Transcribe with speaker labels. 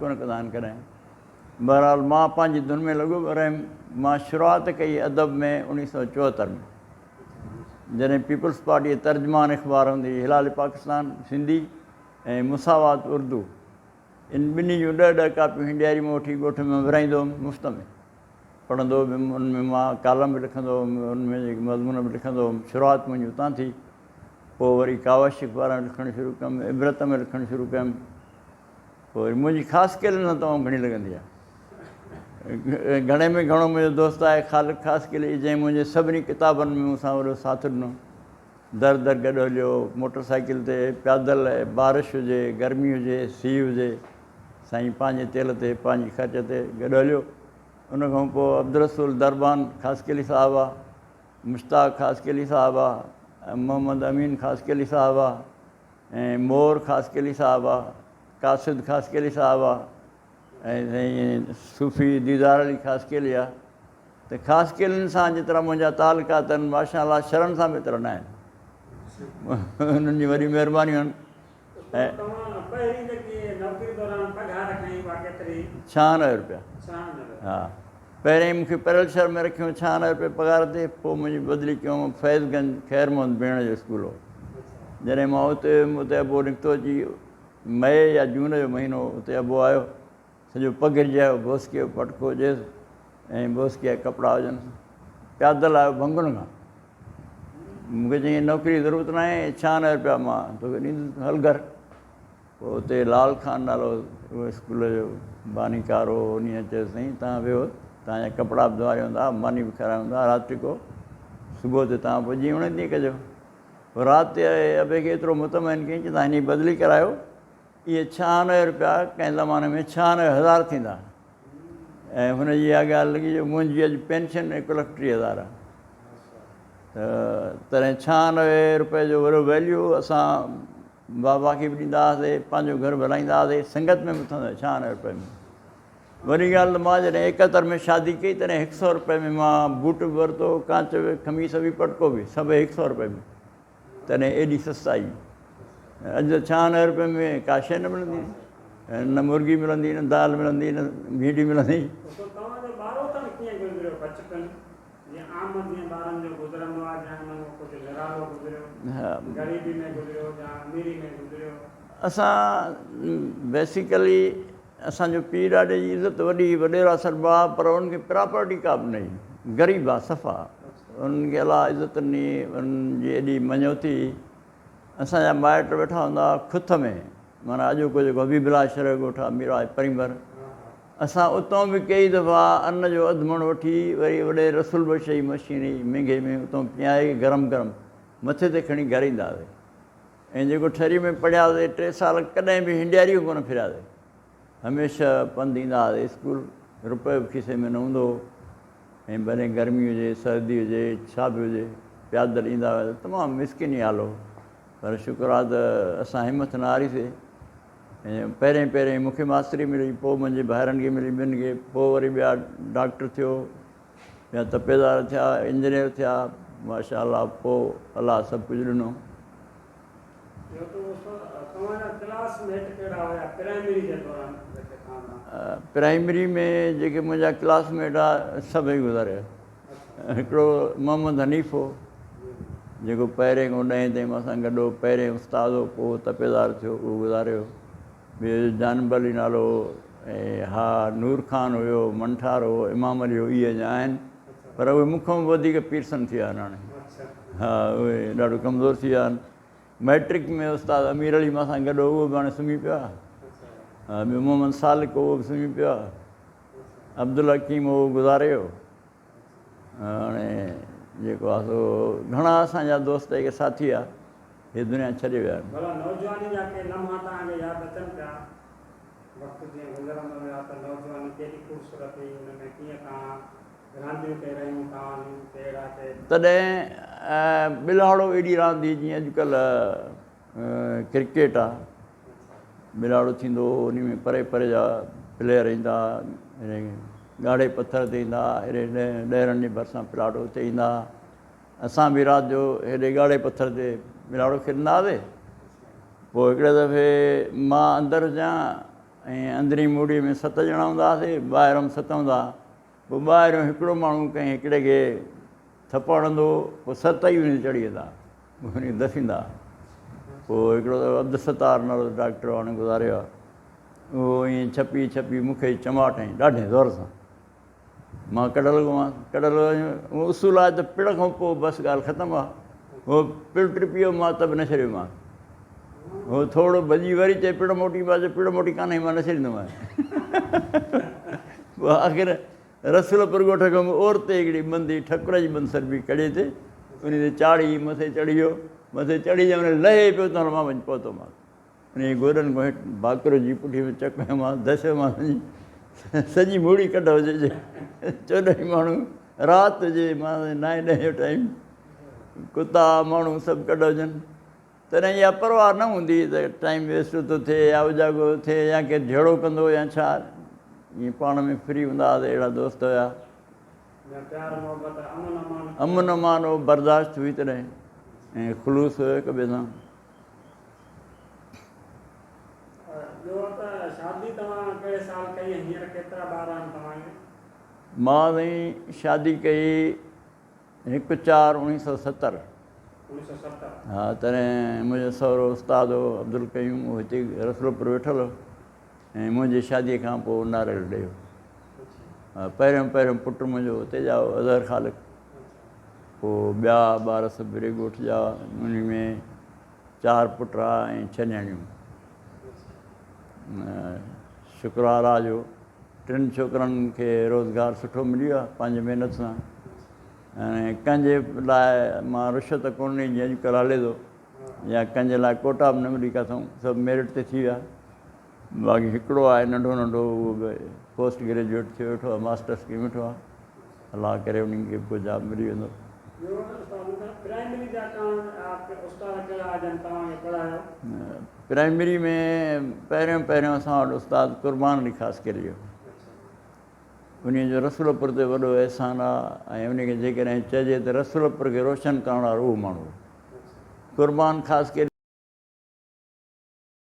Speaker 1: ڪونه ڪندا آهن ڪڏهن. بهرحال مان پنهنجي ڌن ۾ لڳو پيو رهيم. مان شروعات ڪئي ادب ۾ 1974 ۾، جڏهن پيپلز پارٽيء جي ترجمان اخبار هوندي هئي هلال پاڪستان سنڌي ۽ مساوات اردو، ان ٻنهي جون ڏهه ڏهه ڪاپيون هنڊياري مان وٺي ڳوٺ ۾ ورهائيندو هوم مفت ۾. پڙهندو به هوم، ان ۾ مان ڪالم به لکندو هوم، ان ۾ جيڪي مضمون به لکندو هوم. شروعات منهنجي اتان ٿي. پوء وري ڪاوش اخبار ۾ لکڻ شروع ڪيم، عبرت ۾ لکڻ شروع ڪيم. پوء وري منهنجي خاص ڪيلن سان تمام گهڻي لڳندي آهي. گهڻي ۾ گهڻو منهنجو دوست آهي خالق خاصخيلي جنهن منهنجي سڀني ڪتابن ۾ مون سان وڏو ساٿ ڏنو. در در گڏ هليو، موٽر سائيڪل تي، پيادل، بارش هجي، گرمي هجي، سيء هجي، سائين پنهنجي تيل تي، پنهنجي خرچ تي گڏ هليو. ان کان پوء عبدالرسول دربان خاصخيلي صاحب آ، مشتاق خاصخيلي صاحب آ، محمد امين خاصخيلي صاحب آ، ۽ مور خاصخيلي صاحب آ، قاصد خاصخيلي صاحب آ ۽ سائين صوفي ديدار علي خاصخيلي آ ته خاصخيلين سان جيترا منهنجا تعلقات آهن ماشاء الله شرن سان به ايترا نه آهن. انهن جون وڏيون مهربانيون آهن.
Speaker 2: ۽ توهان پهرين جيڪي نوڪري دوران پگهار کنئي اها ڪيتري؟
Speaker 1: 96 روپيا. ها پهرين مون کي پريل شهر ۾ رکيو 96 روپيه پگهار تي، پوء منهنجي بدلي ڪيون فيض گنج خير محمد ڀيڻ جو اسڪول هو، جڏهن مان اتي ويم اتي ابو نڪتو اچي مئي يا جون جو مهينو هو اتي ابو آيو سڄو پگهرجي آيو بوسڪي جو پٽڪو هجيس ۽ بوسڪي جا ڪپڙا هجنس پيادل آيو ڀنگن کان مون کي چيائين نوڪري جي ضرورت ناهي 96 روپيا مان توکي ڏيندس هل گهر. پوء اتي لال خان نالو اهو اسڪول جو بانيڪار هو، انهيء چيس سائين توهان ويهو، توهان جا ڪپڙا به ڌوئاريون ٿا، ماني به کارايون ٿا، رات ٽڪو، صبح تي توهان پوء جيئن وڻي تيئن ڪجو. پوء رات تي ابي کي ايترو مطمئن ڪيائين چي توهان هن جي بدلي ڪرايو، اهي 96 روپيا ڪنهن زماني ۾ 96 هزار ٿيندا. ۽ هن جي اها ڳالهه لڳي جو منهنجي اڄ پينشن هڪ لک 30 هزار آهي ته تڏهن 96 روپئي جو وڏو ويليو اسان بابا کي به ڏيندا هئاسي، پنهنجو گهر به هلائيندا هئاسي، سنگت ۾ به اٿندا 96 روپئي ۾. وڏي ڳالهه ته مان جڏهن 71 ۾ شادي ڪئي تڏهن هڪ سئو روپئي ۾ مان بوٽ به ورتو، ڪانچ به، قميص به، پٽڪو به، سڀئي هڪ سئو روپئي ۾. تڏهن ايڏي سستائي. اڄ ته 96 روپئي ۾ ڪا شيء نه ملندي، نه مرغي ملندي، نه دال ملندي، نه ڀينڊي ملندي.
Speaker 2: سو توهان جو ٻاروتڻ ڪيئن گذريو بچپن؟ جيئن عام جيئن ٻارن جو گذرندو آهي جيان انهن کان ڪجهه نرالو گذريو، غريبي ۾ گذريو يا اميري ۾ گذريو.
Speaker 1: اسان بيسيڪلي اسان جو پيء ڏاڏي جي عزت وڏي هئي، وڏيرا سڏبا ها پر انهن کي پراپرٽي ڪا به نه هئي، غريب ها صفا، انهن کي الله عزت ڏني، انهن جي ايڏي مڃوتي هئي. اسان جا مائٽ ويٺا هوندا ها کٿ ۾ معنيٰ اڄوڪو جيڪو حبيب الله شر جو ڳوٺ آهي ميرواهه پرينڀر، اسان اتان به ڪيئي دفعا ان جو اڌ مڻ وٺي وري وڏي رسول بخش جي مشين هئي مينگهي ۾ اتان پيائي گرم گرم مٿي تي کڻي گهر ايندا هئاسين ۽ جيڪو ٺري ۾ پڙهياسين 3 سال ڪڏهن به هنڊياريء ڪونه ڦرياسين هميشه پنڌ ايندا هئاسين اسڪول روپيو به کيسي ۾ نه هوندو هو ۽ ڀلي گرمي هجي سردي هجي ڇا به هجي پيادل ايندا هئاسين تمام مسڪيني حال هو پر شڪر آ ته اسان همٿ نه هاريسين. ۽ پهرين پهرين مون کي ماستري ملي، پوء منهنجي ڀائرن کي ملي، ٻين کي، پوء وري ٻيا ڊاڪٽر ٿيو، ٻيا تپيدار ٿيا، انجنيئر ٿيا، ماشاء الله پوء الله سڀ ڪجهه ڏنو.
Speaker 2: ٻيو ته استاد توهان جا ڪلاس ميٽ ڪهڙا هيا پرائمري جي دوران جيڪي توهان سان؟
Speaker 1: پرائمري ۾ جيڪي منهنجا ڪلاس ميٽ ها سڀئي گذاري ويا. هڪڙو محمد حنيف هو جيڪو پهرين کان ڏهين تائين مان سان گڏ هو، پهرين استاد هو پوء تپيدار ٿيو اهو گذاري ويو. ٻيو جانب علي نالو هو ۽ ها نور خان هيو، منٺار هو، امام علي هو اهي اڃا آهن پر اهي مون کان به وڌيڪ پيرسن ٿي ويا آهن هاڻي. ها اهي ڏاڍو ڪمزور ٿي ويا آهن. مئٽرڪ ۾ استاد امير علي مان سان گڏ هو اهو به هاڻي سمهي پيو آهي. ها ٻيو محمد سالڪ هو اهو به سمهي پيو آهي. عبدالحڪيم اهو گذاري ويو. هاڻي جيڪو آهي سو گهڻا اسان جا دوست جيڪي ساٿي آ هي دنيا ڇڏي ويا آهن.
Speaker 2: ڀلا نوجواني جا ڪي لمحا توهان کي ياد اچن پيا؟ وقت جيئن گذرندو ويا ته نوجواني ڪيڏي خوبصورت هئي ان ۾ ڪيئن توهان رانديون ڪي رهيون توهان جون ڪي اهڙا ڪي.
Speaker 1: تڏهن ٻلهاڙو ايڏي راند هئي جيئن اڄڪلهه ڪرڪيٽ آ. ميلاڙو ٿيندو هو انهي ۾ پري پري جا پليئر ايندا ها ڳاڙهي پٿر تي ايندا ها هيڏي ڏهرن جي ڀرسان پلاٽ هو اتي ايندا ها اسان به رات جو هيڏي ڳاڙهي پٿر تي ميلاڙو کيڏندا هئاسي پوء هڪڙي دفعي مان اندر هجان ۽ اندرين موڙيء ۾ ست ڄڻا هوندا هئاسي، ٻاهرون به ست هوندا هئا. پوء ٻاهريون هڪڙو ماڻهو ڪنهن هڪڙي کي ٿپڙ هڻندو هو، پوء ست ئي ان تي چڙهي ويندا هئا، پوء ان کي دسيندا هئا. پوء هڪڙو عبدالستار نالو ڊاڪٽر هو، هاڻي گذاري ويو آهي، اهو ائين ڇپي ڇپي مون کي چماٽ هنئي ڏاڍي زور سان. مان ڪڍ لڳو هئان، ڪڍ لڳو هئان، اصول آهي ته پڙ کان پوء بس ڳالهه ختم آهي. هو پڙ ٽپي ويو، مان ته به نه ڇڏيومانس. هو ٿورو ڀڄي وري چئي پڙ موٽي، مان چيو پڙ موٽي ڪانه مان نه ڇڏيندومانس. پوء آخر رسولپور ڳوٺ کان به اورتي هڪڙي بند هئي، ٺڪر جي بند سڏبي ڪڙي تي، انهي تي چاڙهي مٿي چڙهي ويو، مٿي چڙهي جنهن مهل لهي پيو تنهن مهل مان وڃي پهتومانس. انهيء گوڏن کان هيٺ ڀاڪر جي پٺيء ۾ چڪ هنيومانس، ڌسيومانس وڃي سڄي موڙي ڪڍ هجي جي 14 ئي ماڻهو رات جي معنيٰ نائين ڏهين جو ٽائيم ڪتا ماڻهو سڀ ڪڍ هجن تڏهن اها پرواهه نه هوندي ته ٽائيم ويسٽ ٿو ٿئي يا اجاڳو ٿو ٿئي يا ڪير جهيڙو ڪندو يا ڇا ائين پاڻ ۾ فري هوندا هئا ته اهڙا دوست هيا. امن امان هو برداشت هئي تڏهن ۽ خلوص هيو هڪ ٻئي سان.
Speaker 2: ٻيو ته شادي توهان ڪهڙي سال ڪئي ۽ هينئر ڪيترا ٻار آهن توهان کي؟
Speaker 1: مان سائين شادي ڪئي هڪ چار اوڻيهه سو ستر.
Speaker 2: 1970.
Speaker 1: ها تڏهن منهنجو سهرو استاد هو عبدالقيوم اهو هتي رسولپور ويٺل هو ۽ منهنجي شادي کان پوء ناريل ڏي ويو. پهريون پهريون پٽ منهنجو اتي ڄائو اظهر خالق. پوء ٻيا ٻار سڀ وري ڳوٺ ڄائا انهي ۾ چار پٽ ها ۽ ڇهه نياڻيون. شڪر آ الله جو ٽن ڇوڪرن کي روزگار سٺو ملي ويو آهي پنهنجي محنت سان ۽ ڪنهن جي لاء مان رشوت ڪونه ڏني جيئن اڄڪلهه هلي ٿو يا ڪنهن جي لاء ڪوٽا به نه ملي ڪاٿئون سڀ ميرٽ تي ٿي ويا باقي هڪڙو آهي ننڍو ننڍو اهو به پوسٽ گريجوئيٽ ٿيو ويٺو آهي ماسٽرس ڪيون ويٺو آهي الله ڪري انهن کي به ڪو جاب ملي ويندو.
Speaker 2: ٻيو استاد پرائمري جا استاد ڪهڙا ها جن توهان کي پڙهايو؟
Speaker 1: پرائمري ۾ پهريون پهريون اسان وٽ استاد قربان علي خاصخيلي هو. انهي جو رسولپور تي وڏو احسان آ ۽ انهي کي جيڪڏهن چئجي ته رسولپور کي روشن ڪرڻ وارو اهو ماڻهو هو. قربان خاصخيلي.